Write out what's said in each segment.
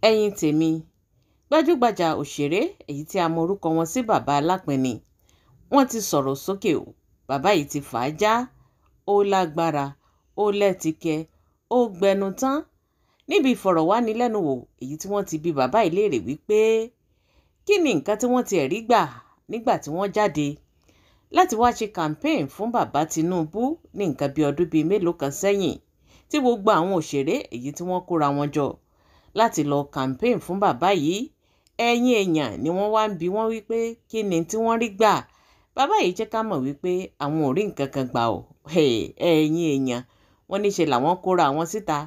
Ẹ̀yin tèmi, gbajúgbajà òṣèré èyí tí a mọ orúkọ wọn sí Bàbá Alápinni, wọ́n ti sọ̀rọ̀ sókè o. Bàbá yìí ti fà á já, ó lágbára, ó lẹ́tìkẹ́, ó gbẹnu tán. Níbi ìfọ̀rọ̀wánilẹ́nuwò èyí tí wọ́n ti bi bàbá yìí léèrè wípé kí ni nǹkan tí wọ́n ti ẹ̀rí gbà nígbà tí wọ́n jáde láti wá ṣe campaign fún bàbá Tinubu ní nǹkan bíi ọdún bíi mélòó kan sẹ́yìn, tí gbogbo àwọn òṣèré èyí tí wọ́n kóra wọn jọ láti lọ campaign fún bàbá yìí. Ẹ̀yin èèyàn ni wọ́n wá ń bi wọ́n wípé kí ni tí wọ́n rí gbà. Bàbá yìí jẹ́ ká mọ̀ wípé àwọn ò rí nǹkan kan gbà o. Ẹ̀yin èèyàn, wọ́n níṣe làwọn kóra àwọn síta,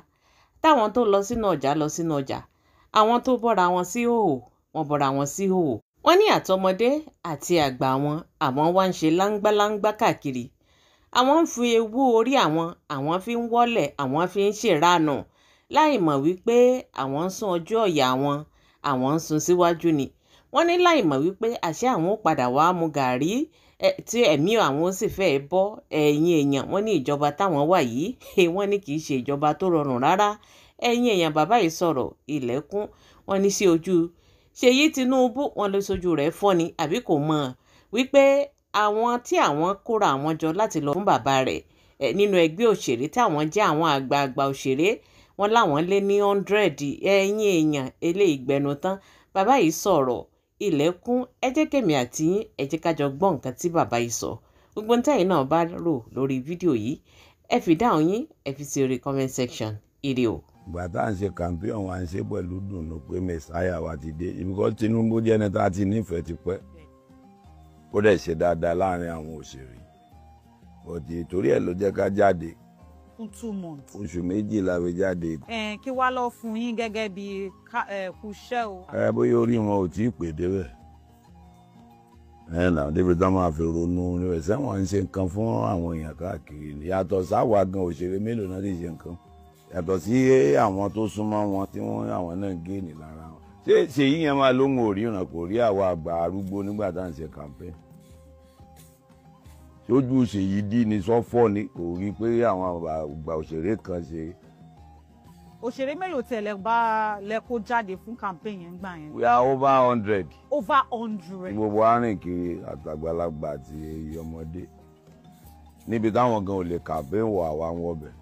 táwọn tó lọ sínú ọjà lọ sínú ọjà, àwọn tó bọ́ra wọn sí hòhò wọ́n bọ́ra wọn sí hòhò. Wọ́n ní àtọmọdé àti àgbà wọn, àwọn wá ń ṣe láńgbáláńgbá káàkiri, àwọn ń fi ewu orí àwọn, àwọn fi ń wọ́lẹ̀, àwọn fi ń ṣèranù, láì mọ̀ wípé àwọn ń sún ọjọ́ ọ̀yà wọn, àwọn ń sún síwájú ni. Wọ́n ní láì mọ̀ wípé àṣé àwọn ó padà wá mu gàrí tí ẹ̀mí àwọn ó sì fẹ́ẹ́ bọ́. Ẹ̀yin èèyàn, wọ́n ní ìjọba táwọn wà yìí, wọ́n ní kì í ṣe ìjọba tó rọrùn rárá. Ẹ̀yin èèyàn, bàbá yìí sọ̀rọ̀ ilẹ̀kùn. Wọ́n ní sí ojú Ṣèyí Tinubu, wọ́n lọ sójú rẹ̀ fọ́ ni àbí kò mọ̀ wípé àwọn tí àwọn kóra àwọn jọ láti lọ fún bàbá rẹ̀ nínú ẹgbẹ́ òṣèré tí àwọn jẹ́ àwọn àgbààgbà òṣèré, wọ́n láwọn lé ní 100. Ẹ̀yin èèyàn, eléyìí gbẹnu tán. Bàbá yìí sọ̀rọ̀ ilẹ̀kùn. Ẹ jẹ́ kèmí àti yín, ẹ jẹ́ ká jọ gbọ́ nǹkan tí bàbá yìí sọ. Gbogbo nǹkan náà bá rò lórí fídíò yìí, ẹ fi dáhùn yín, ẹ fi sí orí comment section. Ire o. Ìgbà tá à ń ṣe campaign wa, ń ṣe pẹ̀lú dùnú pé Messiah wa ti dé, because Tinubu jẹ́ ẹni tá a ti nífẹ̀ẹ́ ti pẹ́, ó dẹ̀ ṣe dáadáa láàrin àwọn òṣèré, but torí ẹ̀ ló jẹ́ ká jáde. Fún 2 months. Oṣù 2 la fi jáde. Ẹ kí wàá lọ fún yín gẹ́gẹ́ bí kúṣẹ́ o. Ẹ bóyá orí wọn ò tí ì pè débẹ̀ ẹ nà débi tá máa fi ronú rẹ̀ sẹ́wọ̀n ń ṣe nǹkan fún àwọn èèyàn káàkiri ni. Yàtọ̀ sáwà gan, òṣèré mélòó náà ti ṣe nǹkan yàtọ̀ sí àwọn tó súnmọ́ wọn tí wọ́n àwọn náà gé ní lára wọn? Ṣé Ṣèyí yẹn máa lóhùn òríran kò rí àwa àgbà arúgbó nígbà tá à ń ṣe campaign? Sójú Ṣèyí dí ni sọ́fọ́ ni kò rí pé àwọn àgbà òṣèré kan ṣe. Òṣèré mélòó tẹ̀lé bá lẹ kó jáde fún campaign yẹn gbà yẹn? We are over 100. Over 100. Gbogbo arìn kiri, àtàgbàlagbà àti ọmọdé, níbi táwọn gan ò lè campaign wọ, àwa ń wọbẹ̀,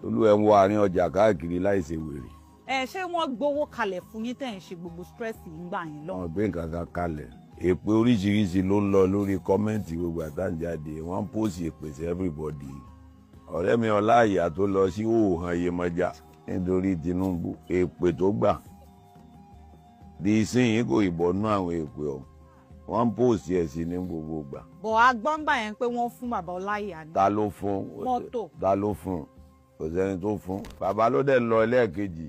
olú ẹ̀ ń wọ àárín ọjà káàkiri láì ṣe wèrè. Ẹ ṣé wọ́n gbowó kalẹ̀ fún yín tẹ̀ ń ṣe gbogbo stress yìí gbà yẹn lọ? Wọ́n gbé nǹkan kan kalẹ̀. Èpè oríṣiríṣi ló ń lọ lórí comment. Gbogbo àtàǹjáde wọ́n ń post èpè sí everybody. Ọ̀rẹ́ mi Ọláìyá tó lọ sí òòhàn Iyemọja nítorí Tinubu, èpè tó gbà di ìsinyìí kò ìbọnú àwọn èpè ọ̀hún, wọ́n ń post ẹ̀ sí ní gbogbo ìgbà. Bọ̀ agbọ́ngbà yẹn pé wọ́n fún bàbá Ọláìyá ní. Ta ló fún? Mọ́tò. Ta ló fún? Kò sẹ́ni tó fún. Bàbá ló dẹ̀ lọ ẹlẹ́ẹ̀kejì.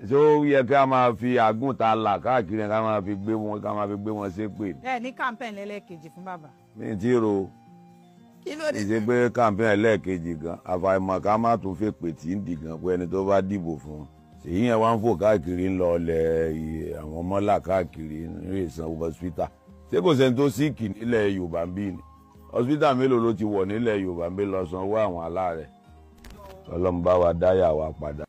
Ṣé ó yẹ ká máa fi àgùntà là káàkiri, ká máa fi gbé wọn, ká máa fi gbé wọn ṣépè? Ẹ ní campaign lẹ́lẹ́kejì fún bàbá. Mi ti ro ìṣe pé campaign ẹlẹ́ẹ̀kejì gan, àfàìmọ̀ ká má tún fẹ́ pè tí ń dì gan pé ẹni tó bá dìbò fún un. Ṣèyí yẹn wá ń fò káàkiri, ń lọ ọlẹ̀ àwọn mọ́là káàkiri ní ìsanwó hospital. Ṣé kò sẹ́ni tó sick nílẹ̀ Yorùbá ń bí ni? Hospital mélòó ló ti wọ̀ nílẹ̀ Yorùbá ń bí lọ sanwó àwọn aláàrẹ̀? Ọlọ́run bá wa dáyà wa padà.